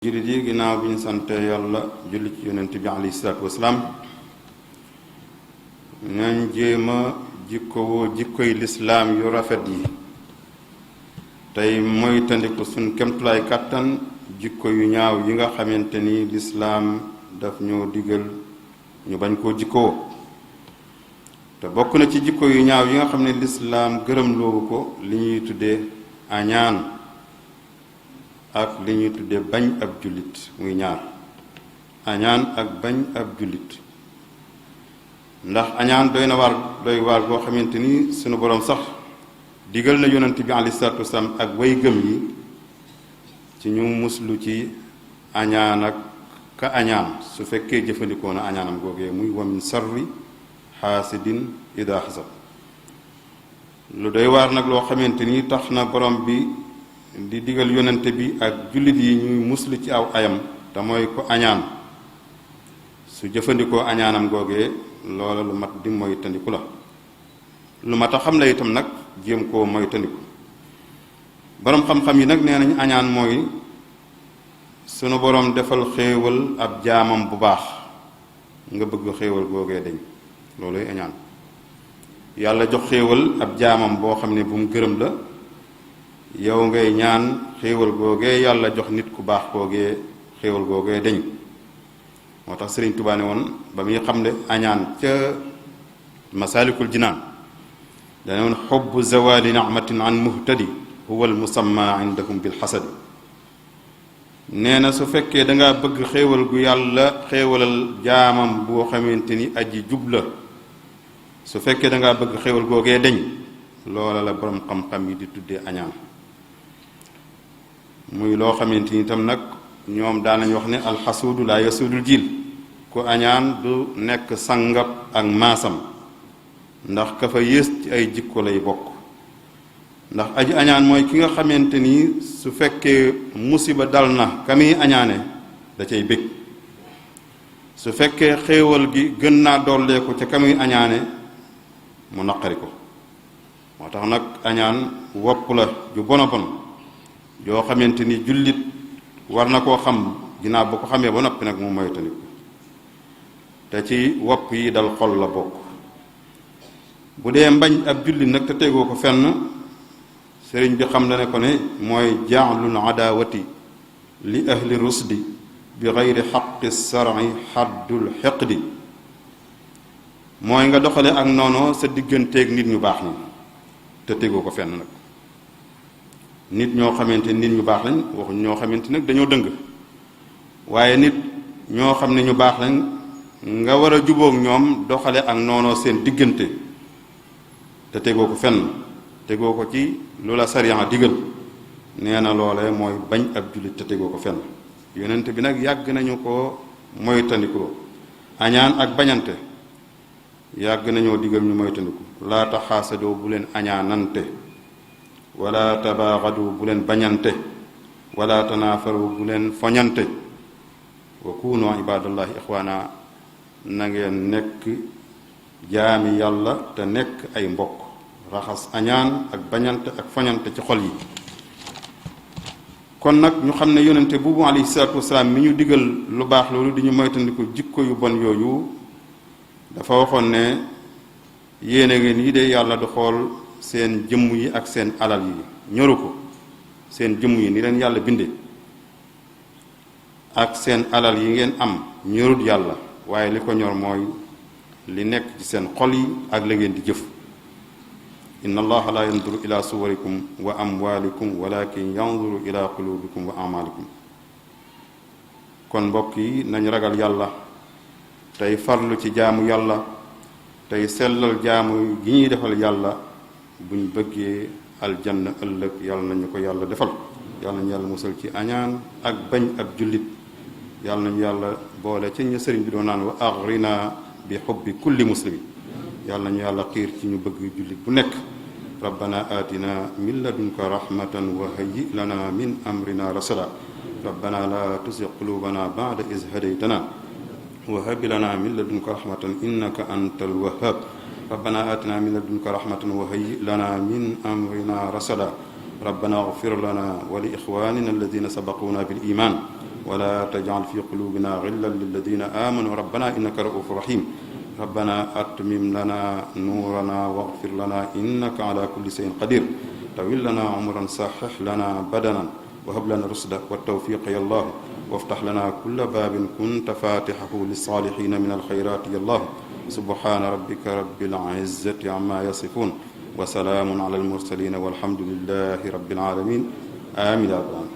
jullit yi ginnaaw bi ñu sante yàlla julli ci yonent bi alayhi salaatu wasalaam nañ jéema jikkowoo jikkoy lislaam yu rafet yi tey moytandiku suñ kemtulaay kàttan jikko yu ñaaw yi nga xamante ni lislaam daf ñoo digal ñu bañ koo jikkoo te bokk na ci jikko yu ñaaw yi nga xam ne lislaam gërëm loowu ko li ñuy tuddee añaan ak li ñuy tuddee bañ ab jullit muy ñaar añaan ak bañ ab jullit ndax añaan doy waar boo xamante ni sunu boroom sax digal na yonent bi alayhi salaatu wasalaam ak way gëm yi ci ñu muslu ci añaan ak ka añaan su fekkee jëfandikoo na añaanam googee muy wa min sarri xaasidin ida xasad lu doy waar nag loo xamante ni tax na borom bi di digal yonente bi ak jullit yi ñuy muslu ci aw ayam te mooy ko añaan su jëfandikoo añaanam googee loola lu mat di moytandiku la lu mat a xam la itam nag jéem koo moytandiku boroom xam-xam yi nag nee nañ añaan mooy sunu boroom defal xéewal ab jaamam bu baax nga bëgg xéewal googee dañ looluy añaan yàlla jox xéewal ab jaamam boo xam ne bu mu gërëm la yow ngay ñaan xéewal googee yàlla jox nit ku baax googee xéewal googee dañ moo tax Sëriñ Tuubaa ne woon ba muy xam ne añaan ca masaalikul jinaan dane woon xubbu zawali nicmatin an muhtadi huwa al musamma indahum bil xasadi nee na su fekkee dangaa bëgg xéewal gu yàlla xéewalal jaamam boo xamante ni aji jub la su fekkee dangaa bëgg xéewal googee dañ loola la boroom xam-xam yi di tuddee añaan muy loo xamante ni itam nag ñoom daanañ wax ne alxasuudu laa yasuudul jiil ku añaan du nekk sangab ak maasam ndax ka fa yées ci ay jikko lay bokk ndax aji añaan mooy ki nga xamante ni su fekkee musiba dal na ka muy añaane da cay bég su fekkee xéewal gi gën naa dolleeku ca ka muy añaane mu naqari ko moo tax nag añaan wopp la ju bona bon yoo xamante ni jullit war na koo xam ginnaaw bu ko xamee ba noppi nag mu moytandiku te ci wopp yi dal xol la bokk bu dee mbañ ab jullit nag te tegoo ko fenn sëriñ bi xam la ne ko ne mooy jaalul adaawati li ahli rusdi bi gayri xaqi sar'i xaddul xiqdi mooy nga doxale ak noonu sa digganteeg nit ñu baax ñi te tegoo ko fenn nag nit ñoo xamante nit ñu baax lañ waxuñ ñoo xamante nag dañoo dëng waaye nit ñoo xam ne ñu baax lañ nga war a jubóog ñoom doxale ak noonoo seen diggante te tegoo ko fenn tegoo ko ci lu la sariya digal nee na loole mooy bañ ab jullit te tegoo ko fenn yonent bi nag yàgg nañu ko moytandiku añaan ak bañante yàgg nañoo digal ñu moytandiku laa taxaasadoo bu leen añaanante wala tabaaxadu bu leen bañante wala tanaafaru bu leen foñante wa kunu ibadallahi ixwaana na ngeen nekk jaami yàlla te nekk ay mbokk raxas añaan ak bañante ak foñante ci xol yi kon nag ñu xam ne yonente buubu alayhi salaatu wasalaam mi ñu digal lu baax loolu di ñu moytandiku jikko yu bon yooyu dafa waxoon ne yéene ngeen yi de yàlla du xool seen jëmm yi ak seen alal yi ñoru ko seen jëmm yi ni leen yàlla binde ak seen alal yi ngeen am ñorut yàlla waaye li ko ñor mooy li nekk ci seen xol yi ak la ngeen di jëf inna allaha la yanduru ila suwarikum wa amwalikum walakin yanduru ila qulubikum wa amalikum kon mbokk yi nañ ragal yàlla tey farlu ci jaamu yàlla tey sellal jaamu gi ñuy defal yàlla buñ bëggee aljanna ëllëg yàlla nañu ko yàlla defal yàlla nañu yàlla musal ci añaan ak bañ ab jullit yàlla nañu yàlla boole ci ñu sëriñ bi doon naan wa aghrina bi hubbi kulli muslimi yàlla nañu yàlla xiir ci ñu bëgg jullit bu nekk rabbana atina min ladunka rahmatan wa hayyi lana min amrina rasada rabbana la tuzigh qulubana ba'da iz hadaytana wa hab lana min ladunka rahmatan innaka antal wahhab ربنا آتنا من لدنك رحمة وهيئ لنا من أمرنا رشدا ربنا اغفر لنا ولإخواننا الذين سبقونا بالإيمان ولا تجعل في قلوبنا غلا للذين آمنوا ربنا إنك رؤوف رحيم ربنا أتمم لنا نورنا واغفر لنا إنك على كل شيء قدير طويل لنا عمرا صحح لنا بدنا وهب لنا رشدا والتوفيق يا الله وافتح لنا كل باب كنت فاتحه للصالحين من الخيرات يا الله سبحان ربك رب العزة عما يصفون وسلام على المرسلين والحمد لله رب العالمين آمين يا رب العالمين